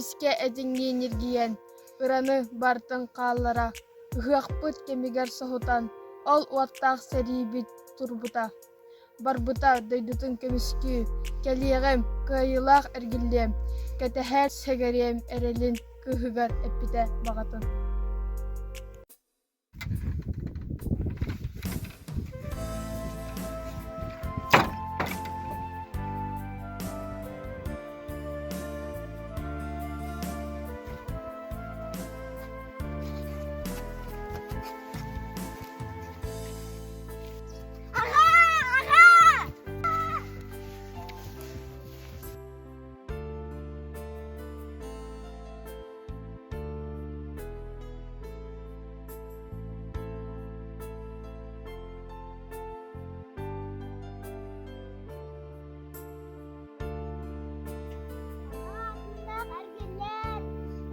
Эмискэ этиҥнии ньиргийэн, ыраны барытын хааллара, ыһыахпыт кэмигэр соһутан, ол уоттаах сэриибит турбута. Барбыта дойдутун көмүскүү, кэлиэҕим, кыайыылаах эргиллиэм, кэтэһээр сэгэриэм эрэлин кыыһыгар эппитэ баҕатын.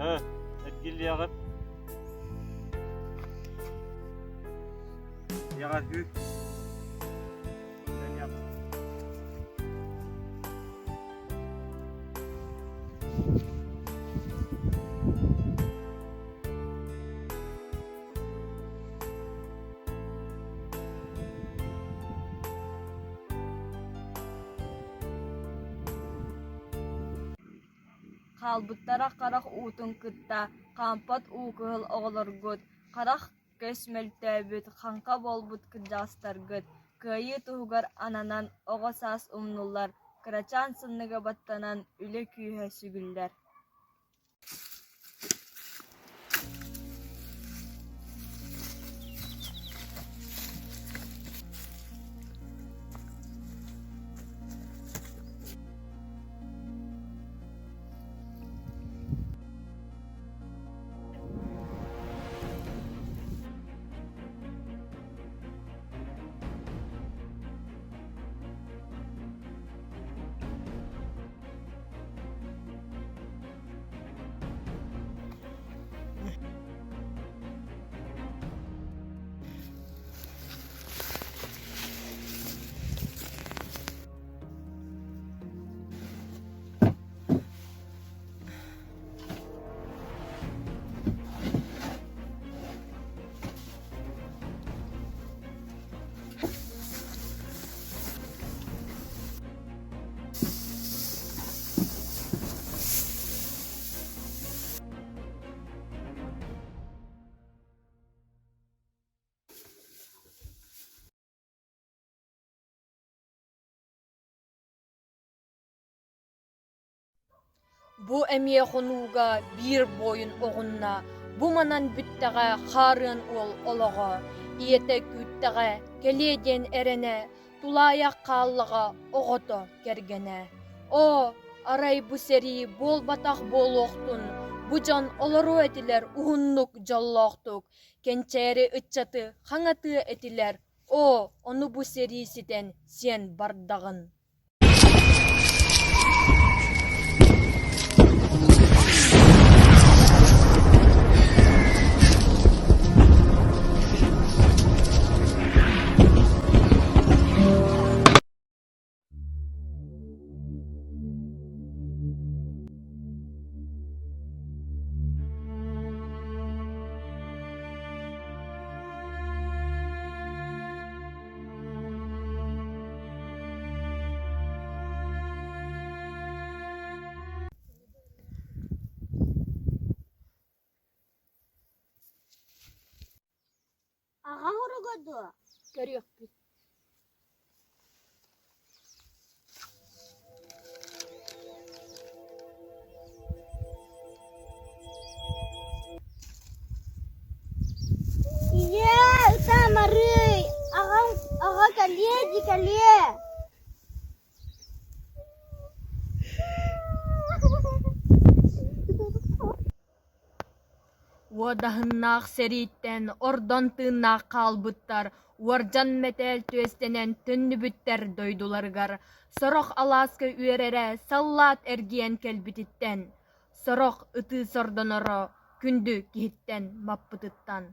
Һы, эргиллиэҕит. Иэҕэргүү. Хаалбыттара харах уутун кытта хаампат уу кыһыл оҕолоргут, харах көс мөлтөөбүт, хаҥха буолбут кырдьаҕастаргыт, кыайыы туһугар ананан оҕо саас умнуллар, кырачаан сынныга баттанан үлэ күүһэ сүгүллэр. Бу эмиэ хонууга биир буойун оҕунна, бу манан бүттэҕэ хаарыан уол олоҕо, ийэтэ күүттэҕэ, кэлиэ диэн эрэнэ, тулаайах хааллаҕа оҕото кэргэнэ. Оо, арай бу сэрии буолбатах буолуохтун, бу дьон олоруо этилэр уһуннук дьоллоохтук, кэнчээри ыччаты хаҥатыа этилэр, оо, ону бу сэрии ситэн сиэн бардаҕын. Аҕа уруга дуо? Көрүөхпүт. Ийээ, ытаамарый, аҕам аҕа кэлиэ дии кэлиэ. Уодаһыннаах сэрииттэн ордон тыыннаах хаалбыттар уордьан мэтээл түөстэнэн төннүбүттэр дойдуларыгар, сорох алааска үөрэрэ саллаат эргийэн кэлбититтэн, сорох ытыы сордоноро күндү киһиттэн маппытыттан.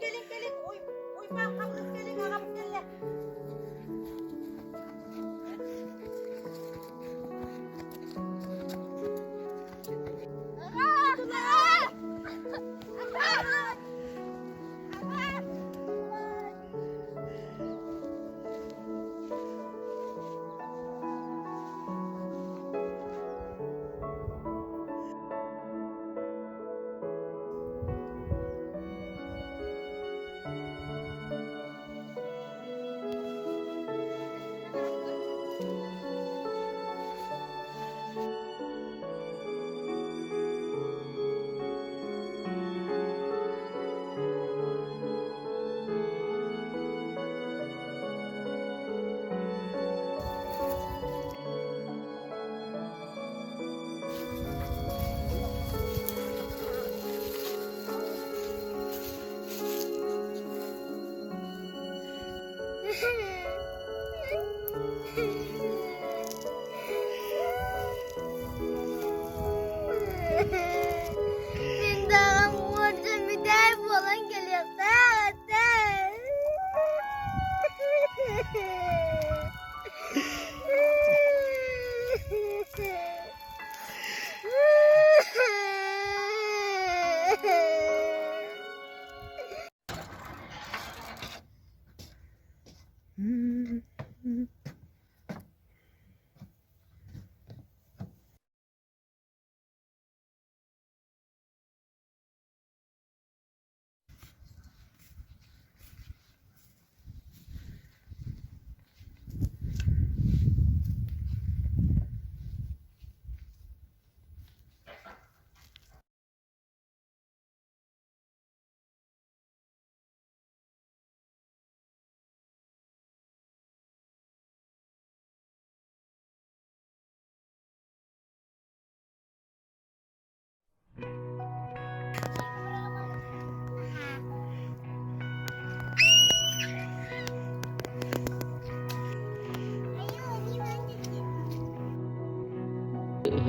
Кэлиҥ, кэлиҥ, Уйбаан Хабырыыс кэлиҥ, аҕабыт кэллэ. Мин даҕам уордьа мүтээй буолан кэлиэхтээх этэ.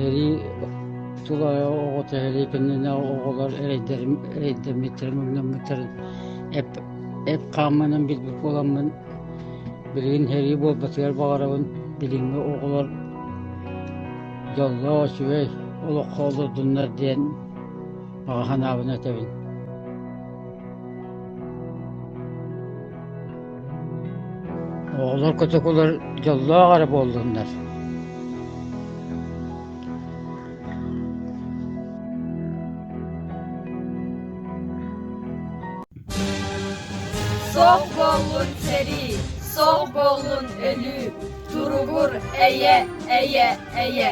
Сэрии тулаайах оҕото сэрии кэннинээҕи оҕолор эрэйдэммиттэрин, муҥнаммыттарын эп хааммынан билбит буоламмын билигин сэрии буолбатыгар баҕарабын. Билиҥҥи оҕолор дьоллоох үчүгэй олоххо олордуннар диэн баҕа санаабын этэбин. Оҕолор котокулар дьоллоох эрэ буоллуннар. Суох буоллун сэрии, суох буоллун өлүү, туругур эйэ, эйэ, эйэ.